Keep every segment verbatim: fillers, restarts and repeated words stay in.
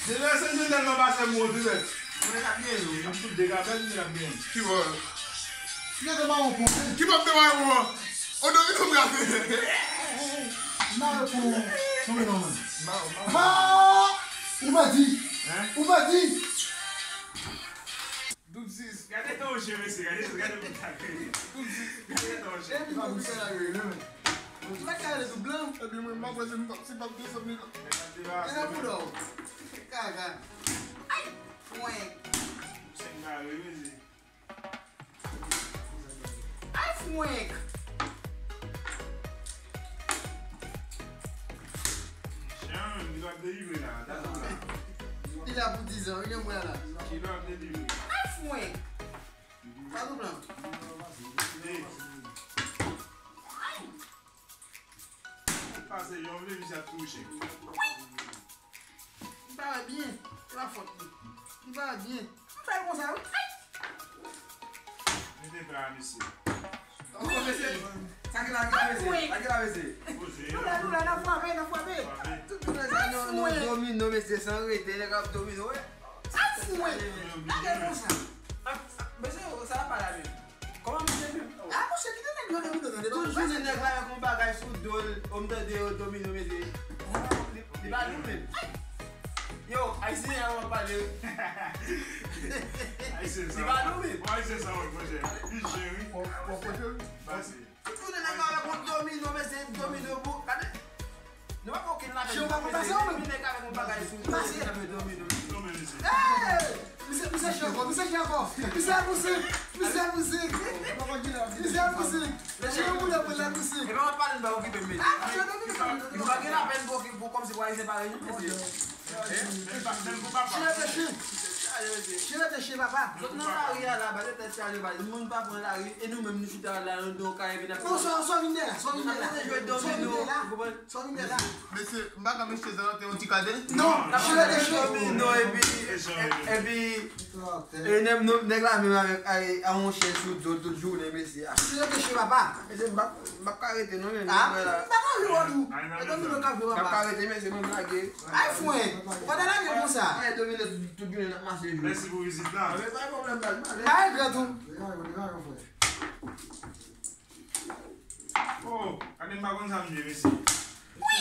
Depi se jen tèlman pase m wont wi, mèt. Mwen ap gen yo, m fout degapèl, mwen ap gen. Ki bò? Gade mawon pon. Ki bò te mawon? O domino m gade. Mawon pon. Kòman non, man? Mawon, mawon. Ha! Ou pa di. Hein? Ou pa di. Doub sis. Gade tan w che, mesye. Gade, gade pou ta gade. Doub sis. Gade tan w che. Epi doub sis la yo ye, men. Ou pa ka ale doub blan? Epi mwen, m ap wè si m p ap, si m p ap desann li la. E nan bouda w. Kaka. Ay! Fwenk. Senk bare, mesye. Ay, fwenk. Jan, li p ap delivre la. Gade w la. Li la pou dizan, wi, yon mwa la. Ki lè w ap delivre? Ay, fwenk. Gade w blan. Ey. Ay. Pase, yon vle misye ap touche. Wi. M pa wè byen. Se pa fòt li. M pa wè byen. M fè l konsa, wi. Ay. Mete pla a, mesye. Ankò, mesye. Sa ki la, sa ki la, mesye. Sa ki la, mesye. Poze. Nou la, nou la, n ap frape, n ap frape. Tout moun sa, non, non, domino, mesye, san rete, nèg ap domino, wi. Ay, fwenk. Gade konsa. Ah, ah, mesye, sa va pale avè m. Kòman misye menm? Ah, monchè, kite nèg yo nan mitan, tande. Tout jounen nèg la avèk yon bagay sou do l, ou m tande yo domino, mesye. Li, li pa nou menm. Yo, ayisyen an w ap pale. Ayisyen sa. Li pa nou menm. Bon, ayisyen sa, wi, monchè. Li jen, wi. Fò, fò kote l. Pase. Tout jounen nèg la avèk yon domino, mesye, domino pou, gade. Nou pa fè okenn lapèn. Chè, ou pa konn pase, ou menm? Nèg avèk yon bagay sou, pase. Domino. Non, men, mesye. Hey! Misye, misye chè ankò, misye chè ankò. Misye pouse, misye pouse. Misye pouse. Chè, ou la pou la pouse. E pa pale, n pa okipe, men. Ah, chè, domino. Nou pa gen lapèn pou, pou kòmsi pou ayisyen pale, non, mesye. Chire de chen. Chire de chen, papa. Zòt nan lari a la, ba yo tèt chaje, ba moun pa pran lari, e nou menm nou chita la, nou, nou kay vin ap. Non, sa, sa vin de la, sa vin de la. Sa vin de la. Sa vin de la. Mesye, m pa ka mete zan te yon ti kade? Non, chire de chen. Domino, epi, epi, e nèg, nou, nèg la menm avèk, ay, a yon chen sou do, tout jounen, mesye. Chire de chen, papa. Mesye, m pa, m pa ka rete, non, men. Ah, m pa ka viv an tou. E domino k ap viv, papa. M pa ka rete, mesye, mwen lage. Ay, fwen, ou pa ta lage konsa. Ay, domino, tout jounen n ap mache jou. Mèsi pou vizit la. Men pa gen pwoblèm, baz, m ale. Ay, gran tou. Degaj ou, degaj ou, frè. Oh, gade m pa konn sa m ye, mesye. Wi.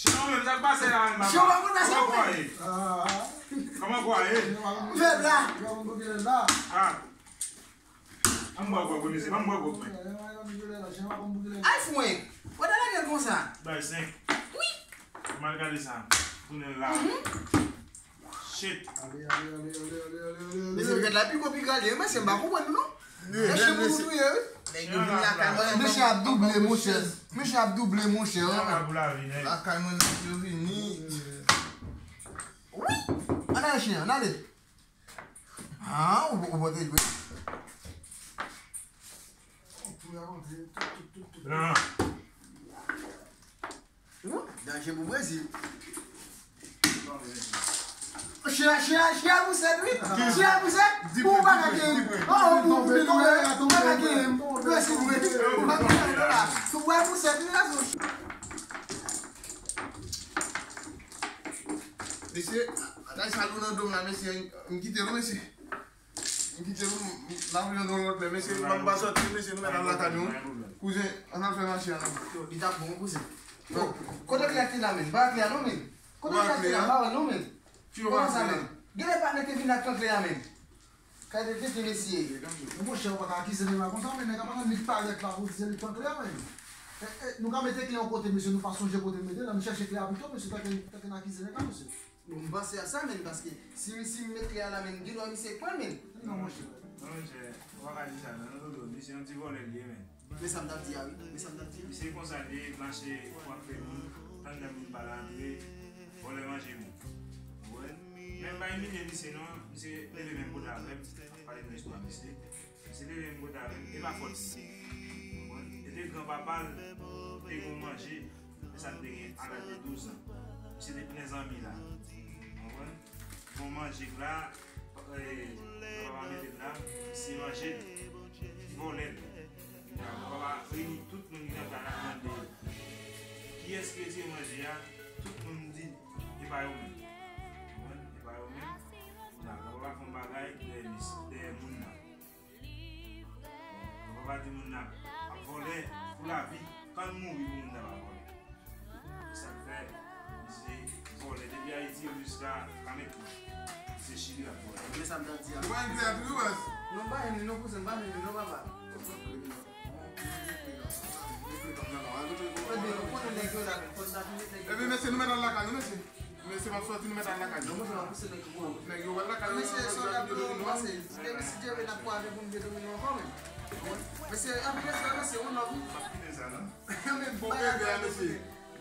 Sinon, menm sa k pase la, menm, papa. Sinon, pa konn sa k pase. Kòman kwa ye? Ah. Kòman kwa ye? M fè bla. Ah. An m bwè gwòg, wi, mesye, ban m bwè gwòg, men. Ay, fwen. Ou ta lage l konsa. Bay senk. Wi. M al gade sa. Tounen la. Mhm. Shit. Ale, ale, ale. Mesye, gad la, pi gwo, pi gade. Mesye, m pa konprann, non. Mesye, mesye. Mesye ap double, monchè. Mesye ap double, monchè. Lakay mwen, mesye vini. Wi. Ann ale, chen, ann ale. Ah, ou, ou pote jwe. Blan. Danje pou Brezil. Chia, chia, chia pou sèt, wi. Chia pou sèt. Pou ou pa ka gen. Oh, oh, pou, pou, pou pa ka gen. Mèsi, wi. Ou pa ka gen la. Sou wè pou sèt, wi, la, sou. Mesye, atay sa lou nan do m la, mesye. M kite l, mesye. M kite nou, n ap vin yon lòt lè, mesye, m ap pa sòti, mesye, nou mèt al lakay nou. Kouzen, ann al fè mache a non. Yo, li t ap bon, kouzen. Yo, kote klè ki la, men? Ba klè a non, men. Kote klè ki la, ba wè non, men. Kòman sa, men? Gen lè patnè te vin ak klè a, men. Kay de tete, mesye. Men monchè, ou pa ka akize nèg la konsa, men nèg la pa nan lit parèt la pou di se li k pran klè a, men. E, e, nou ka mete klè yon kote, mesye, nou pa sonje kote n mete l, ann chèche klè a pito, mesye, tanke, tanke n akize nèg la, mesye. Bon, m panse a sa, men, paske si, si m met klè a la, men, gen dwa misye pran l, men. Non, monchè. Non, monchè, ou pa ka di sa, non, non, non, non, misye yon ti vòlè li ye, men. Men sa m t ap di a, wi. Men sa m t ap di. Misye konsa li ye, mache pou ap fè moun, tann lè moun pa la antre, vòlè manje moun. Ou konprann? Men m pa imilye misye, non, misye leve menm kote avè m, ap pale de lespwa misye. Misye te vin kote avè m, e pa fòt li. Ou konprann? E te granpapa l, te gon manje, e sa l te gen a laj de douz an. Misye te plen zanmi la. Ou konprann? Bon manje la, e, granpapa mete l la, misye manje l, vòlè l. Granpapa reyini tout moun ki nan kay la, mande yo. Ki Kiyès ki retire manje a? Tout moun di, e pa yo menm. Konprann? E pa yo menm. Kounye a, lè w pa fè yon bagay, dèyè mis-, dèyè moun nan. Bon, nou pa di moun nan ap vòlè pou lavi, kan l mouri pou moun nan pa vòlè. Se sa k fè misye vòlè depi Ayiti jiska Kamèt, se Chili l ap vòlè. Men sa m t ap di a. Ou pa envite a tou, wi, baz? Non, m pa jwenn li non, kouzen, m pa jwenn li non, papa. Tande, ou konnen nèg yo la, men fò n ta tounen nèg yo. Epi mesye, nou mèt al lakay nou, mesye. Mesye, m ap sòti, nou mèt al lakay nou. Non, monchè, m ap pouse nèg yo pou ou. Nèg yo pral lakay yo, mesye, sòlda pou nou pase. Depi si Dye vle, n ap kwaze pou n vye domine ankò, men. Mesye, anpil respè, mesye, one love, wi. M ap kite sa, non? Bon, bebe a, mesye.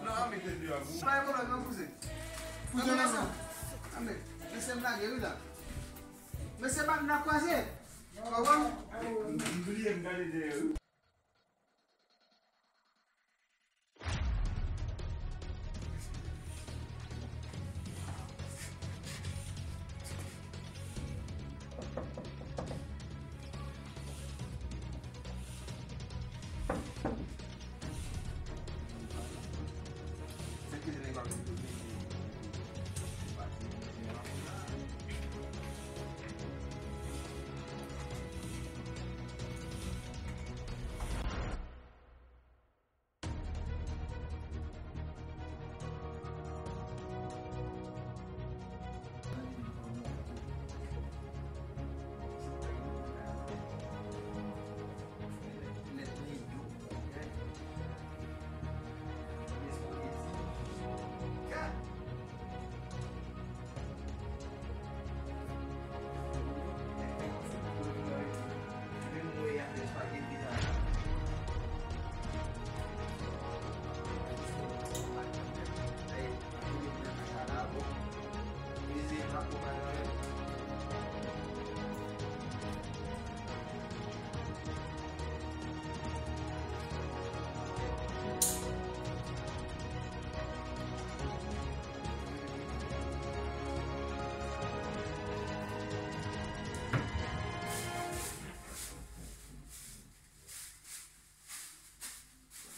Non, anmè. Pa gen pwoblèm, non, kouzen. Kouzen, non, non. Anmè, mesye, m lage, wi, la. Mesye, pa n ap kwaze. Konprann? M bliye m gade dèyè, wi.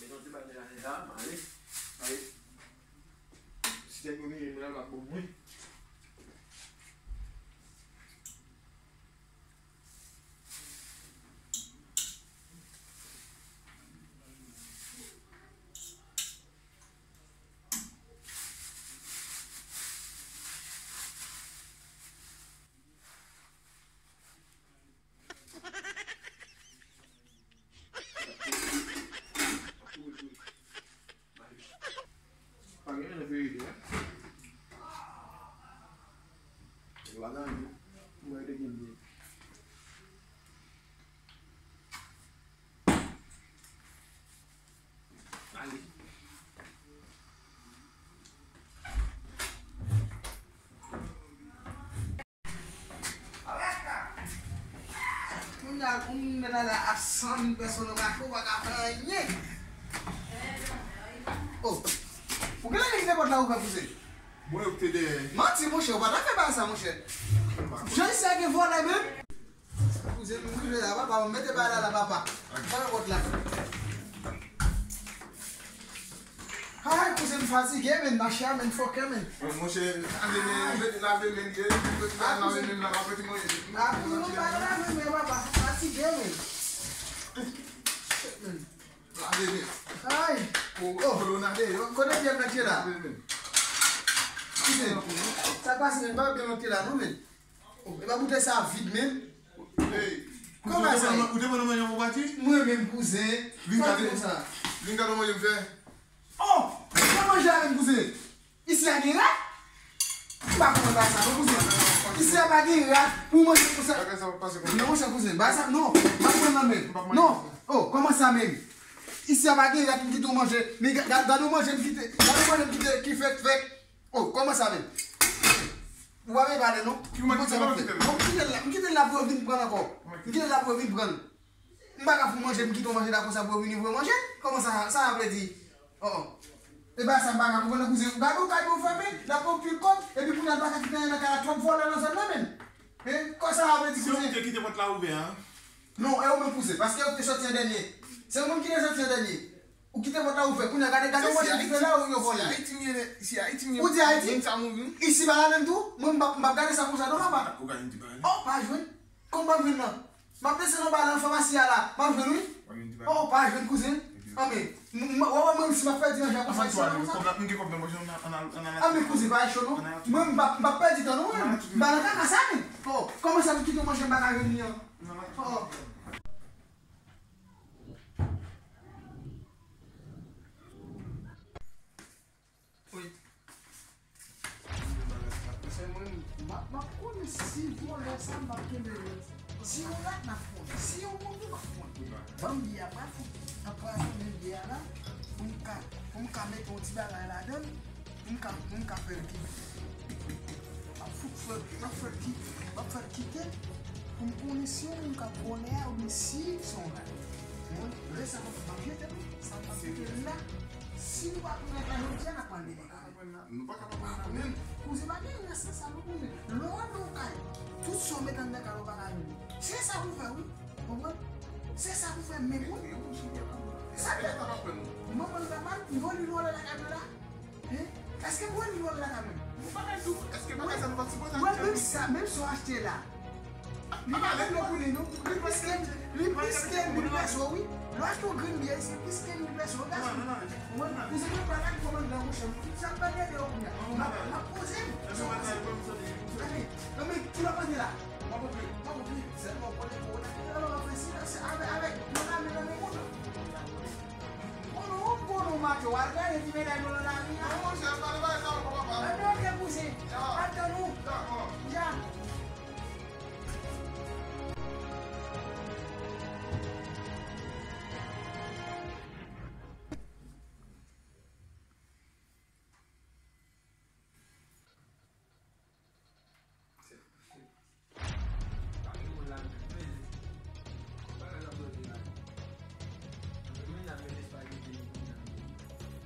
Met yon ti bagay nan sa, ale, ale. Si te pou vini, mwen la, m ap bon mwen. Pa gen anyen nan verite a. Yo pa gen anyen. Mwen te gen byen. Ale. Kounye a, ou menm la, la, ap san mil pèsòn nan kafe, ou pa ka fè anyen. Oh. Ou genlè kite pòt la ouvè, kouzen? Mwen yo ki te dèyè. Manti, monchè, ou pa ta fè bagay sa, monchè. Jan isi a gen vòlè menm. Kouzen, m rive la, papa, mete bagay la, la, papa. Fèmen pòt la. Ay, kouzen, m fatige, men, mache a, men, fòkè, men. Mwen, monchè, lave men, lave men, lave men, lave men, lave men, lave men. Ah, pou nou pa lave men, papa, fatige, men. Shit, men. Lave men. Ay. Oh, oh. Kolona deyò. Kote pyè m nan ki la? Lave men. Kouzen, sa k pase, men, pa byen monte la, non, men. Oh, e pa boutèy sa vid menm. Hey, kòman sa ye? Ou te pran manje yon pati? Mwen menm, kouzen. Vin gade. Vin gade manje m fè. Oh! Mwen manje a menm, kouzen. Isi a gen rat? M pa konprann bagay sa non, kouzen. Isi a pa gen rat pou manje konsa. Bagay sa pa pase konsa. Non, monchè, kouzen. Bagay sa, non. M pa konprann nan menm. Non. Oh, kòman sa menm? Isi a pa gen rat, m kite w manje. Men ga-, ga-, gade w manje m kite. Gade w manje m kite ki fèk fèk. Oh, kòman sa menm? Ou pa vle pale non? Ki moman ki sa w ap fè? Bon, m kite l la, m kite l la pou yo vin pran l ankò. M kite l la pou yo vin pran l. M pa ka fout manje, m kite w manje la konsa pou yo vini pou yo manje? Kòman sa, sa vle di? Oh, oh. E bagay sa m pa ka konprann non, kouzen. Gade yon kay pou fèmen, l ap pran pil kòb, epi kounye a l pa ka kite anyen nan kay la, twòp vòlè nan zòn nan menm. Hein? Kòman sa vle di, kouzen? Se ou ki te kite pòt la ouvè a? Non, e ou menm, kouzen, paske ou te sòti an dènye. Se ou menm ki te sòti an dènye. Ou kite pòt la ouvè. Kounye a, gade, gade yon machin ki fè la, yo vòlè. Si Ayiti m ye, si Ayiti m ye, ou di Ayiti? Moun sa mouri. Isi ba ladan tou? Mwen, m p ap, m p ap gade sa konsa, non, papa. Ou ka di bagay. Oh, pa jwenn. Kòman m ap jwenn nan? M ap desann anba nan famasi a la. M ap jwenn, wi. Oh, pa jwenn, kouzen. Anben, m, m, w ap wè mwen, si m ap pèdi manje a konsa, isi la konsa. Anben, kouzen, pa cho, non. Mwen, m p ap, m p ap pèdi tan, non, mwen. M pa nan kaka sa, men. Oh, kòman sa, m kite manje, m pa ka jwenn li an? Oh. Wi. Paske mwen, m ap, m ap konnen si vòlè sa, m p ap kenbe l. Si yon rat, m ap konnen. Si yon moun tou, m ap konnen. Ban m biyè a, m ap fout anpwazonnen biyè a la, pou m ka, pou m ka mete yon ti bagay ladan l, pou m ka, pou m ka fè l kite. M ap fout fè, m ap fè l ki-, m ap fè l kite, pou m konnen si yon moun k ap vòlè a, oubyen si se yon rat. Mwen, lè sa, m ap, m ap jete l, sa m ap jete l la. Si nou pa konnen fè jodi a, n ap pran demen. Nou pa ka pa pran nan men. Kouzen, pa gen rès nan sa, non, kouzen. Lè w antre nan kay, tout sa w met anndan kay la, ou pa ka jwenn li. Se sa pou fè, wi. Konprann? Se sa pou fè, men, wi. Sa fè. Manman l, papa l, m vòlè l lakay mwen la. Hein? Èske m vòlè l lakay mwen? Ou pa ka di, èske bagay sa nou pa sipoze achte? Menm sa, menm sa w achte la. Li pa menm non pou li, non. Li plis ke, li plis ke mil pèso, wi. Lè w achte yon grenn biyè, se plis ke mil pèso, wi, gason. Mwen, kouzen mwen pa lage kòmand nan, monchè. Sa m pa gade yo kounye a. M ap, m ap poze m. Gade, nan men, ki lòt kote la? M ap antre, m ap antre. Sèlman w konnen kowona ki nan men w ap fè silans avèk, avèk yon lame nan men moun nan. Konnen w, konnen w mache, w al gade ti medam yo nan lari a. Non, monchè, pale bagay sa yo, papa. Ebyen, oke, kouzen. Ya. M ap tann ou. Dakò. Ya. Pa gen moun la menm, men bagay la pote la. Anpil moun la menm espageti nou kounye a.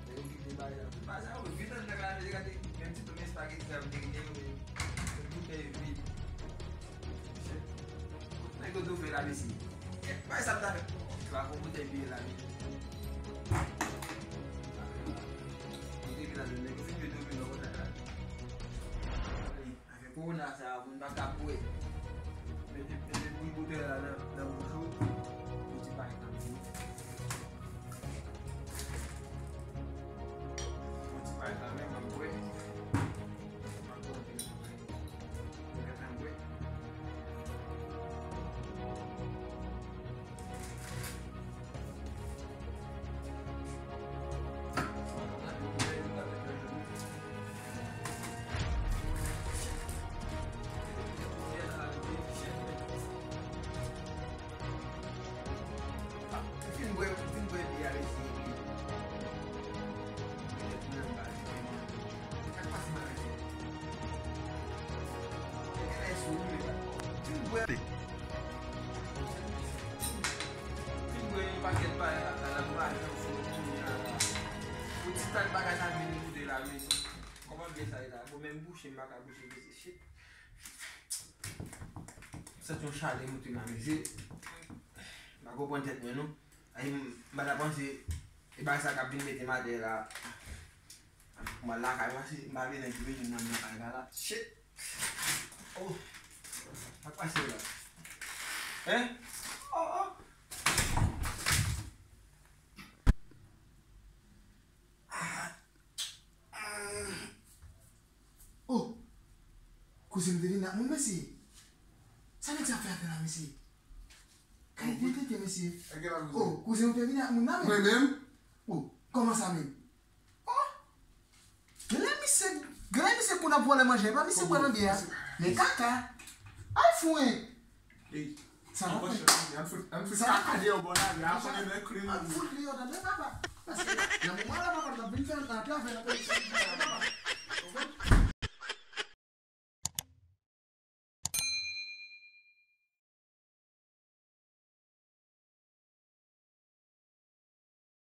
Nèg yo kite bagay la. Tout bagay sa yo vit anndan kay la, gade, menm ti tonm espageti sa yo te genyen yo, men tout bouteille vide. Nèg yo tou fè la, mesye. Kèt, bay sa m ta fè. Twa gwo boutèy biyè la, mesye. Boutèy biyè la, nèg yo fin bwè domino konsa la. Afè kowona sa, moun pa ka bwè. Mete, mete bout boutèy la nan, nan bouch ou. Yon ti pay kanmenm. Yon ti pay kanmenm, ban m bwè. Ou fin bwè, ou fin bwè biyè a, mesye. Sa k pase, bagay sa? Ou genlè sou, wi, men fin bwè. Fin bwè yon pakèt bagay la, la, la, la, pou ti tak bagay sa vin moute la, men kòman biyè sa ye la? Bon, menm bouche, m pa ka bouche, mesye, shit. Santi yon chalè moute nan men, se, m pa konprann tèt mwen, non. Ay, m, m pa ta panse, e bagay sa k ap vin mete m atè la. Mwen lakay, mwen si m pa vle nèg ki vin jwenn mwen nan kay la la. Shit! Oh! Sa k pase la? Hein? Oh, oh! Ah! Ah! Oh! Kouzen m te vini ak moun, mesye. Sa nèg sa fè atè la, mesye? Kay detete, mesye. Oh, kouzen ou te vini ak moun nan, men? Mwen menm. Oh, kòman sa menm? Oh! Genlè misye, genlè misye konn ap vòlè manje, epa misye pran nan biyè a. Men kaka. Ay, fwen. Ey. Sa pa fè. Ann fout, ann fout sakade yo bò lari a, konnen nan krim. Ann fout li yo tande, papa. Paske nan moman la, papa, n ap vin fè antrave nan koleksyon.